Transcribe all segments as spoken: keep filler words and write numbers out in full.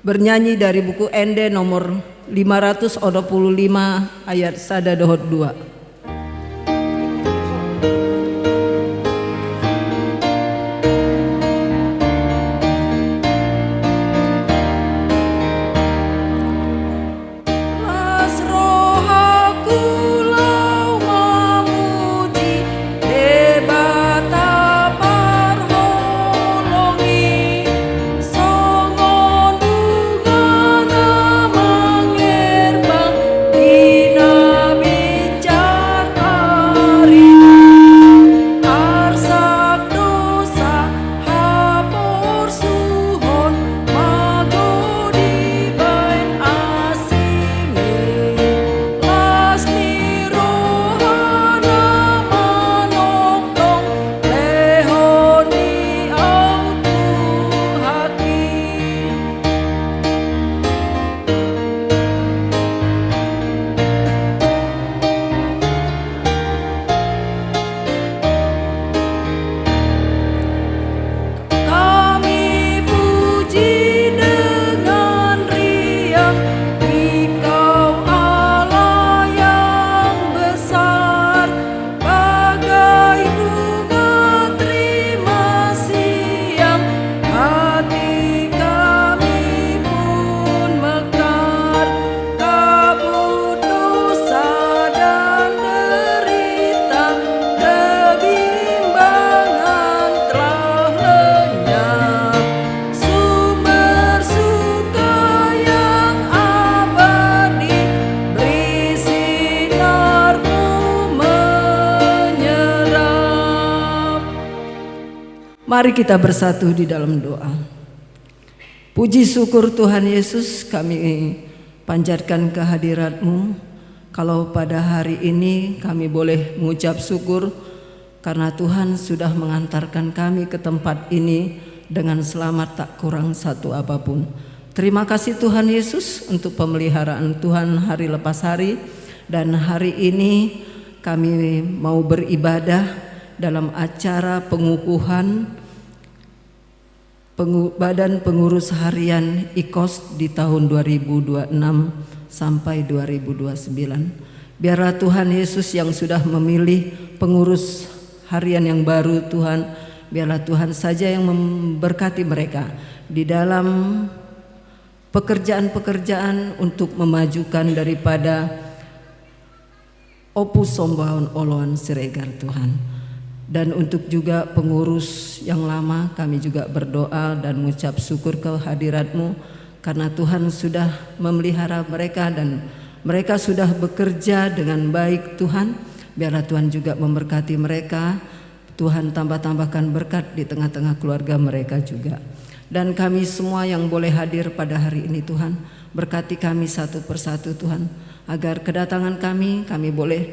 Bernyanyi dari buku Ende nomor lima ratus onom puluh lima, ayat sada dohot dua. Las rohaku laho mamuji Debata parholong i, songon bunga na mangherbang di na bincar arina, arsak dosa haporsuhon mago dibaen asing i. Las ni rohana manongtong, lehon ni ahu Tuhanki. Kami puji dengan riang Dikau Allah yang besar, bagai bunga terima siang, hati kami pun mekar. Kabut dosa dan derita, kebimbangan telah lenyap. Sumber suka yang abadi, beri sinar-Mu menyerap. Mari kita bersatu di dalam doa. Puji syukur Tuhan Yesus kami panjatkan ke hadirat-Mu. Kalau pada hari ini kami boleh mengucap syukur karena Tuhan sudah mengantarkan kami ke tempat ini dengan selamat tak kurang satu apapun. Terima kasih Tuhan Yesus untuk pemeliharaan Tuhan hari lepas hari. Dan hari ini kami mau beribadah dalam acara pengukuhan pengu-, Badan Pengurus Harian IKOS di tahun dua ribu dua enam sampai dua ribu dua sembilan. Biarlah Tuhan Yesus yang sudah memilih pengurus harian yang baru, Tuhan, biarlah Tuhan saja yang memberkati mereka di dalam pekerjaan-pekerjaan untuk memajukan daripada Opus Sombaon Oloan Siregar, Tuhan. Dan untuk juga pengurus yang lama, kami juga berdoa dan mengucap syukur ke hadirat-Mu, karena Tuhan sudah memelihara mereka dan mereka sudah bekerja dengan baik, Tuhan. Biarlah Tuhan juga memberkati mereka, Tuhan, tambah-tambahkan berkat di tengah-tengah keluarga mereka juga. Dan kami semua yang boleh hadir pada hari ini, Tuhan, berkati kami satu persatu, Tuhan, agar kedatangan kami, kami boleh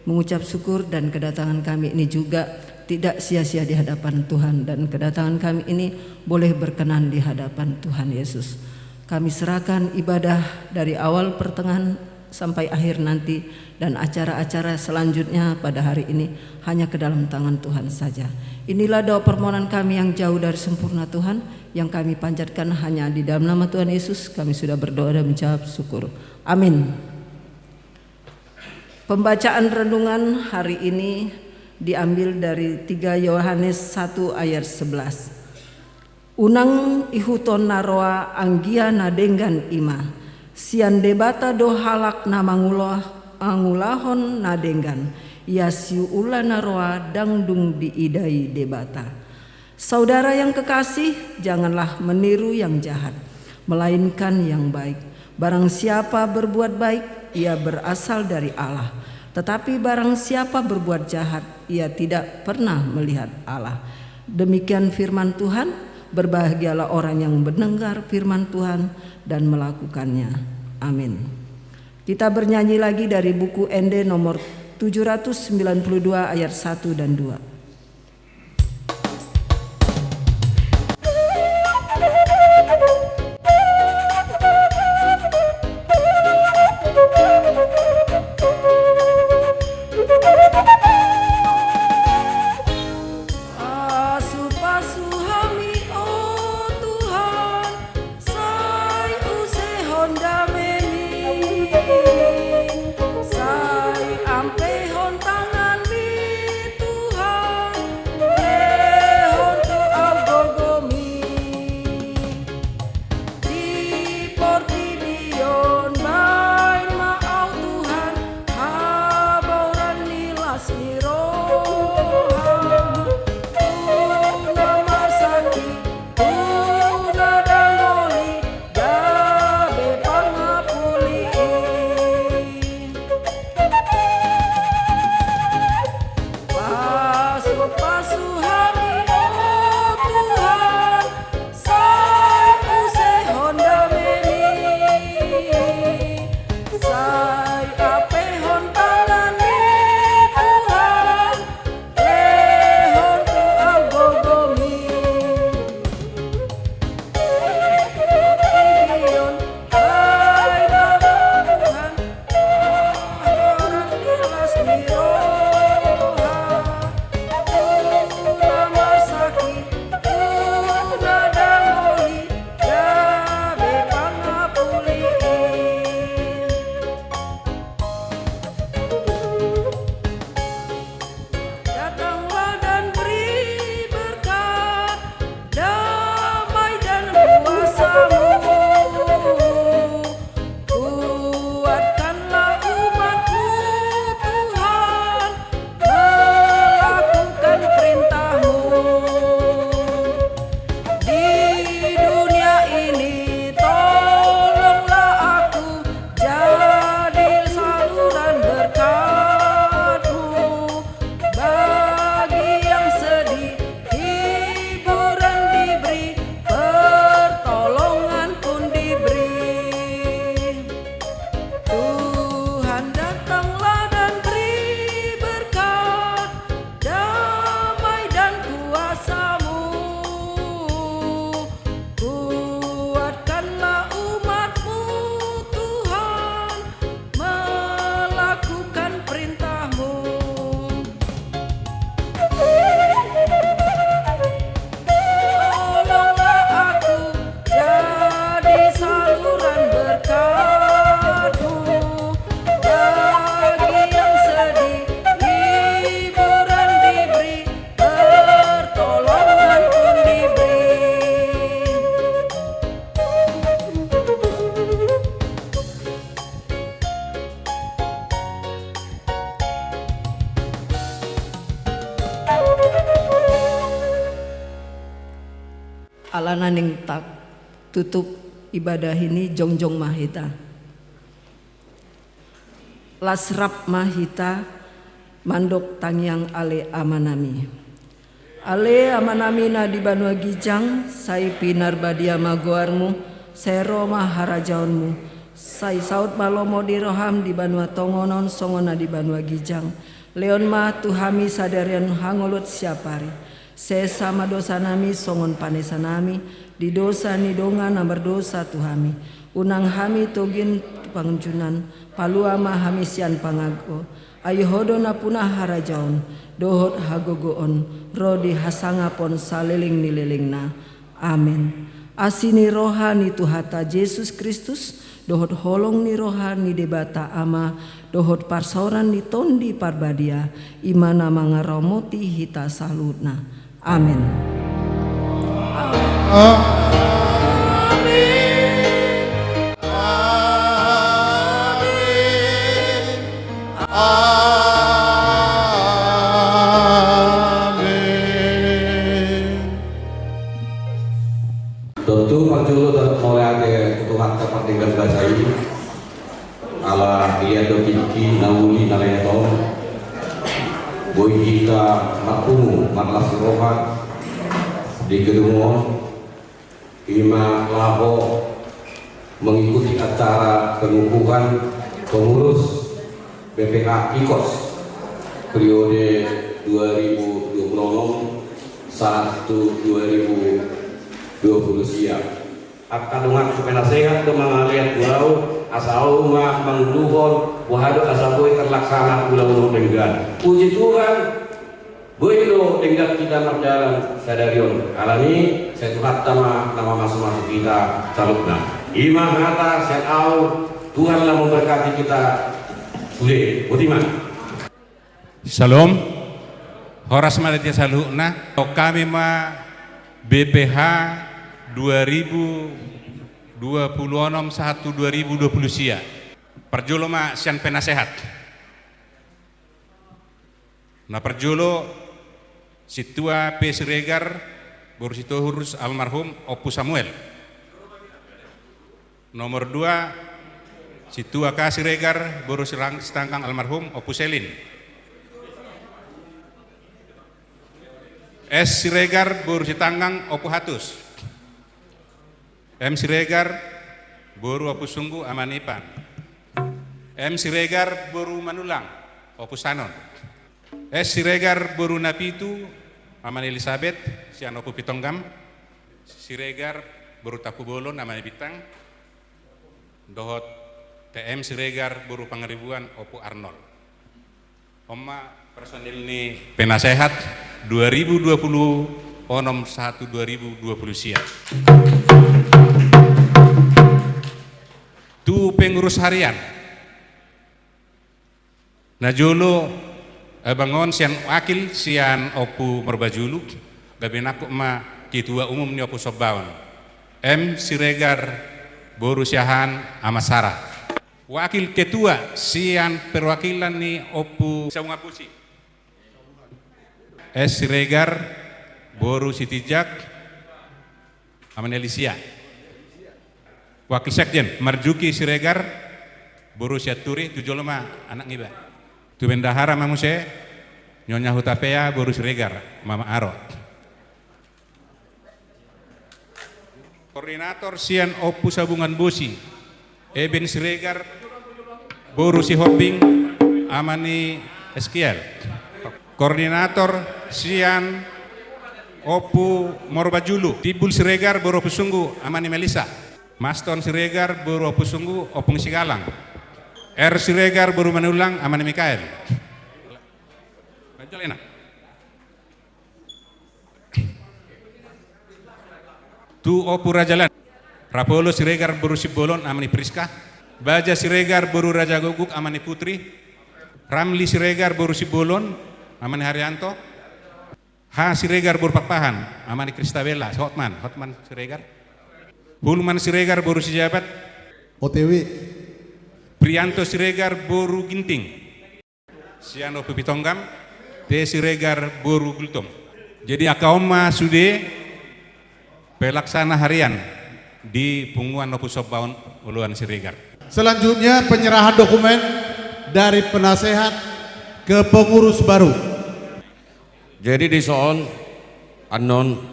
mengucap syukur, dan kedatangan kami ini juga tidak sia-sia di hadapan Tuhan, dan kedatangan kami ini boleh berkenan di hadapan Tuhan Yesus. Kami serahkan ibadah dari awal, pertengahan, sampai akhir nanti, dan acara-acara selanjutnya pada hari ini hanya ke dalam tangan Tuhan saja. Inilah doa permohonan kami yang jauh dari sempurna, Tuhan, yang kami panjatkan hanya di dalam nama Tuhan Yesus kami sudah berdoa dan menjawab syukur. Amin. Pembacaan renungan hari ini diambil dari tiga Yohanes satu ayat sebelas. Unang ihuthon na roa anggia na denggan i ma. Sian Debata do halak na mangulah-, mangulahon na denggan, ia siula na roa ndang dung diida i Debata. Saudara yang kekasih, janganlah meniru yang jahat, melainkan yang baik. Barang siapa berbuat baik, ia berasal dari Allah. Tetapi barang siapa berbuat jahat, ia tidak pernah melihat Allah. Demikian firman Tuhan. Berbahagialah orang yang mendengar firman Tuhan dan melakukannya. Amin. Kita bernyanyi lagi dari buku Ende nomor tujuh ratus sembilan puluh dua ayat satu dan dua. Pasu-pasu hami, o Tuhan, sai Alana naeng tatutup ibadah i, jongjong ma hita. Las rap ma hita mandok tangiang Ale Amanami. Ale Amanami na di banua ginjang, sai pinarbadia ma goarmu, sai ro ma harajaonmu, sai saut ma lomo ni roham di banua tonga on songon na di banua ginjang. Lehon ma tu hami sadari on hangoluan siapari. Sesa ma dosanami songon panesanami di dosa ni dongan na mardosa tu hami. Unang hami togihon tu pangunjunan, palua ma hami sian pangago. Ai Ho do nampuna harajaon dohot hagogoon ro di hasangapon saleleng ni lelengna. Amen. Asi ni roha ni Tuhanta Jesus Kristus, dohot holong ni roha ni Debata Ama, dohot parsaoran ni Tondi Parbadia, i ma na mangaramoti hita saluhutna. Amen. Amen. Amen. Amen. Tontu parjolo ndang mauliate tu Tuhanta pardenggan basa i, ala dilehon do tingki na uli na leat on, boi hita marpungu marlas ni roha di gedung on, i ma laho mengikuti acara pengukuhan pengurus B P H Kikos periode dua ribu dua puluh enam sahat tu dua ribu dua puluh sia. Angka donganku penasehat do mangalean tu ahu, asa ahu ma manguluhon, boha do asa boi terlaksana ulaon on denggan. Puji Tuhan, boi do denggan hita mardalan sadari on. Alani i, sai Tuhanta ma na mamasumasu hita saluhutna. I ma hata sian ahu, Tuhanlah memberkati kita sude. Boti ma. Shalom. Horas ma di hita saluhutna. Hami ma B P H dua ribu dua puluh enam sahat tu dua ribu dua puluh sia. Parjolo ma sian penasehat. Na parjolo, Sintua P Siregar, boru Sitohurus almarhum Ompu Samuel. Nomor dua, Sintua K Siregar, boru Sirang-, Sitanggang almarhum Ompu Selin. S Siregar, boru Sitanggang Ompu Hatus. M Siregar, boru Ompu Sunggu, ama ni Ipan. M Siregar, boru Manulang, Ompu Sanon. S Siregar, boru Napitu, ama ni Elisabet, sian Ompu Pitonggam. Siregar, boru Tampubolon, ama ni Bintang. Dohot T M Siregar, boru Pangaribuan, Ompu Arnold. On ma personil ni penasehat dua ribu dua puluh enam sahat tu dua ribu dua puluh sia. Tu pengurus harian. Na jolo, eh, bangon sian wakil sian Ompu Marbajulu, gabe nangkok ma ketua umum ni Ompu Sombaon. M Siregar, boru Siahaan, ama Sara. Wakil ketua sian perwakilan ni Ompu Sabungan Bosi. S Siregar, boru Sitinjak, ama ni Alisia. Wakil sekjen, Marjuki Siregar, boru Sianturi, tu jolo ma anak niba. Tu bendahara ma muse, Nyonya Hutapea, boru Siregar, Mama Aro. Koordinator sian Ompu Sabungan Bosi, Eben Siregar, boru Sihombing, ama ni Eskiel. Koordinator sian Ompu Marbajulu, Timbul Siregar, boru Ompu Sunggu, ama ni Melisa. Maston Siregar, boru Ompu Sunggu, Ompu Sigalang. R Siregar, boru Manulang, ama ni Mikael. Tu Ompu Raja Lan. Rapolo Siregar, boru Simbolon, ama ni Priska. Baja Siregar, boru Raja Gogok, ama ni Putri. Ramli Siregar, boru Simbolon, ama ni Haryanto. H Siregar, boru Pakpahan, ama ni Kristabella, Hotman, Hotman Siregar. Hulman Siregar, boru Sijabat. O T W. Prianto Siregar, boru Ginting. Sian Ompu Pitonggam, T Siregar, boru Gultom. Jadi angka on ma sude Pelaksana harian di Punguan Opu Somba Uluan Siregar. Selanjutnya, penyerahan dokumen dari penasehat ke pengurus baru. Jadi dison, annon,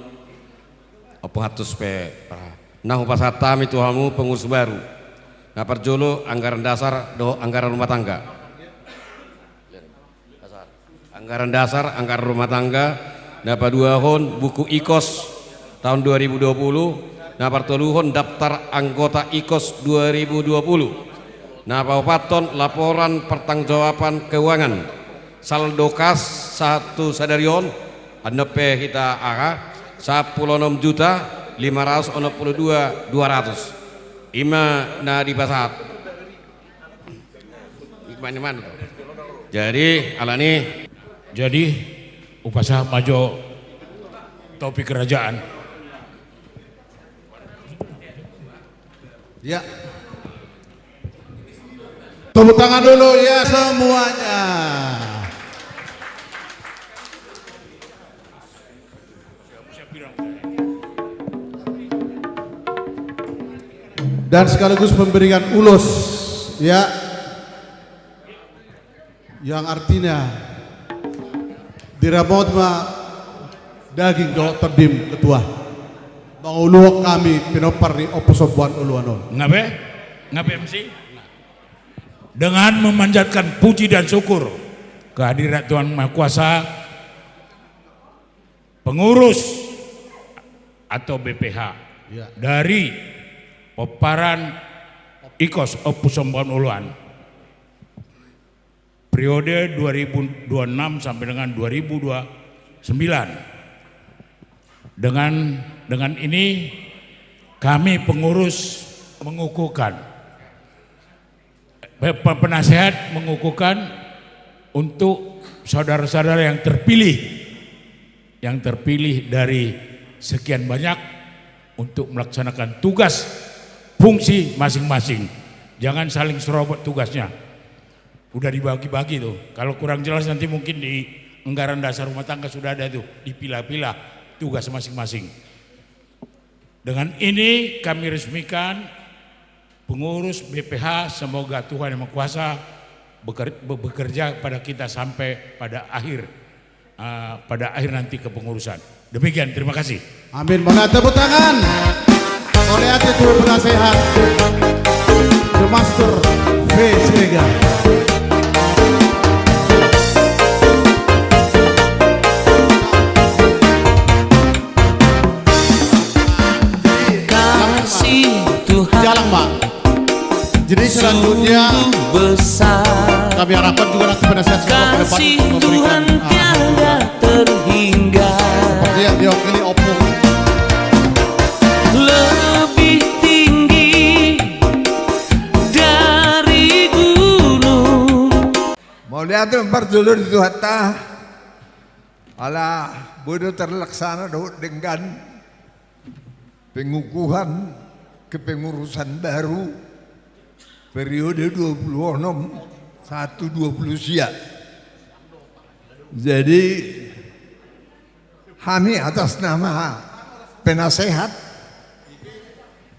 Opu Hatus pe, ah, na hupasahat hami tu hamu pengurus baru. Na parjolo anggaran dasar dohot anggaran rumah tangga. Anggaran dasar, anggaran rumah tangga, na paduahon buku ikos tahun dua ribu dua puluh, na partoluhon daftar anggota ikos dua ribu dua puluh, na paopathon laporan pertanggungjawaban keuangan, saldo kas sahat tu sadari on, annon pe hita aha, sampulu onom juta lima ratus onom puluh dua dua ratus. Ima na dipasahat. Jadi, alani. Jadi, hupasahat ma jo topi kerajaan. Ya. Tepuk tangan dulu ya semuanya. Dan sekaligus memberikan ulos, ya, yang artinya diramoti ma daging dohot tondim, ketua. Manguluhon hami pinompar ni Opu Somba Uluan on. Ngape? Ngape M C? Dengan memanjatkan puji dan syukur kehadirat Tuhan Maha Kuasa, pengurus atau B P H, ya, dari Pomparan Ikos Opu Somba Uluan, periode dua ribu dua puluh enam sampai dengan dua ribu dua puluh sembilan. Dengan, dengan ini kami pengurus mengukuhkan, pe-, pe-, penasehat mengukuhkan untuk saudara-saudara yang terpilih, yang terpilih dari sekian banyak untuk melaksanakan tugas fungsi masing-masing. Jangan saling serobot tugasnya. Udah dibagi-bagi tuh. Kalau kurang jelas nanti mungkin di anggaran dasar rumah tangga sudah ada tuh, dipilah-pilah tugas masing-masing. Dengan ini kami resmikan pengurus B P H, semoga Tuhan Yang Maha Kuasa beker-, be-, bekerja pada kita sampai pada akhir, eh, pada akhir nanti kepengurusan. Demikian, terima kasih. Amin. Mana tepuk tangan? Oleh ate tu penasehat. The Master V Siregar. Kasih Tuhan. Jalan, Pak. Jadi selanjutnya, sungguh besar, kami harapkan juga nanti penasehat semua ke depan kasih memberikan, Tuhan ah, tiada terhingga. Seperti yang diwakili Opung. Lebih tinggi dari gunung. Mauliate ma parjolo di Tuhanta. Ala boi do terlaksana dohot denggan pengukuhan kepengurusan baru periode dua puluh onom sahat tu dua puluh sia. Jadi, hami atas nama penasehat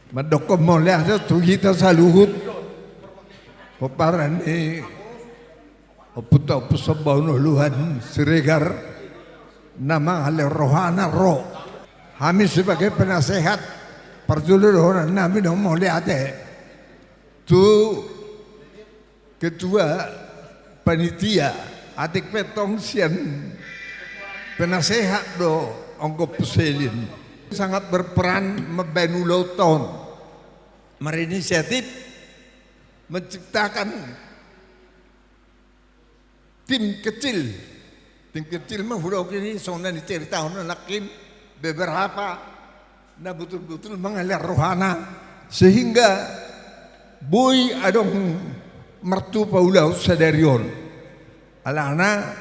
mandokkon mauliate tu hita saluhut, pomparan ni Ompunta Opu Somba Uluan Siregar, na mangalehon rohana ro. Hami sebagai penasehat, parjolo dohonon nami do mauliate tu ketua panitia, atik pe tong sian penasehat do anggo Ompu Selin. Sangat berperan mambahen ulaonta on. Berinisiatif menciptakan tim kecil. Tim kecil ma hudok ini, songon na niceritahon nangkin beberapa na botul-botul mangalehon rohana, sehingga boi adong martupa ulaon sadari on. Alana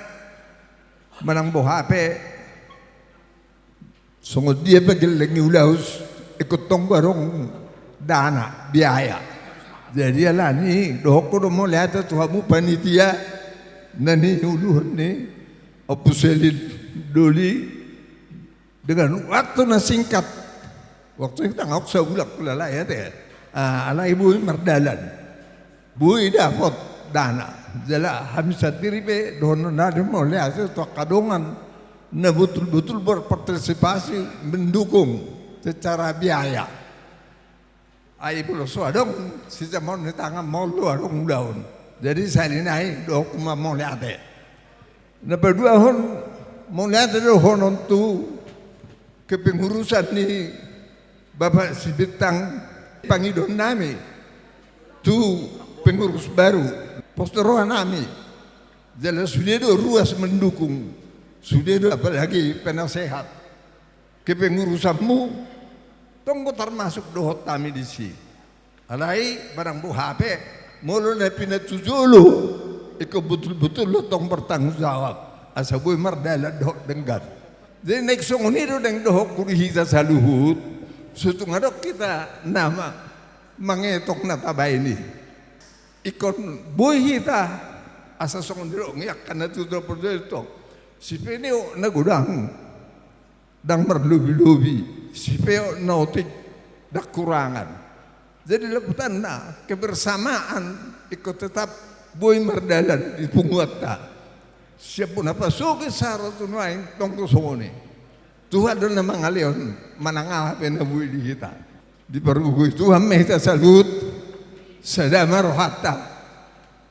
manang boha pe, songon dia pe gelleng ni ulaon, ingkon tong adong dana, biaya. Jadi alani, dohononku do mauliate tu hamu panitia na niuluhon ni Ompu Selin Doli, dengan waktu na singkat, Waktu i tangok saulak lalai ate. Ah, alai boi mardalan. Boi dapot dana. Jala hami sandiri pe dohonon nami mauliate tu angka dongan na botul-botul berpartisipasi mendukung secara biaya. Ai molo so adong sijamaon ni tangan molo adong ulaon. Jadi sahali nai dohononku ma mauliate. Na paduahon, mauliate dohonon tu kepengurusan ni Bapak Sibintang, pangidoan nami tu pengurus baru, pos do roha nami. Jala sude do ruas mendukung, sude do apalagi penasehat kepengurusanmu, tong do tarmasuk dohot hami disi. Alai barang boha pe, molo na pinatujolo, ingkon botul-botul do tong bertanggung jawab asa boi mardalan dohot denggan. Jadi naeng songon i do naeng dohononku di hita saluhut. So tung adong hita na mangetong na tabaen i, ingkon boi hita asa songon i do angka na tutu portibi tong. Sipeop na godang ndang marlobi-lobi, sipeop na otik ndang kurangan. Jadi lamputanna kebersamaan ingkon tetap boi mardalan di punguanta. Sian bona pasogit sahat tu nuaeng tong do songon i. Tuhan do na mangalehon manang aha pe na boi di hita. Dipargogoi Tuhan ma hita saluhut, sada ma rohanta.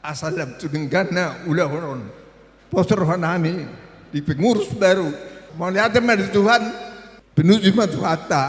Asa lam tu dengganna ulaon on. Pos roha nami di pengurus baru. Mauliate ma di Tuhan. Pinuji ma Tuhanta.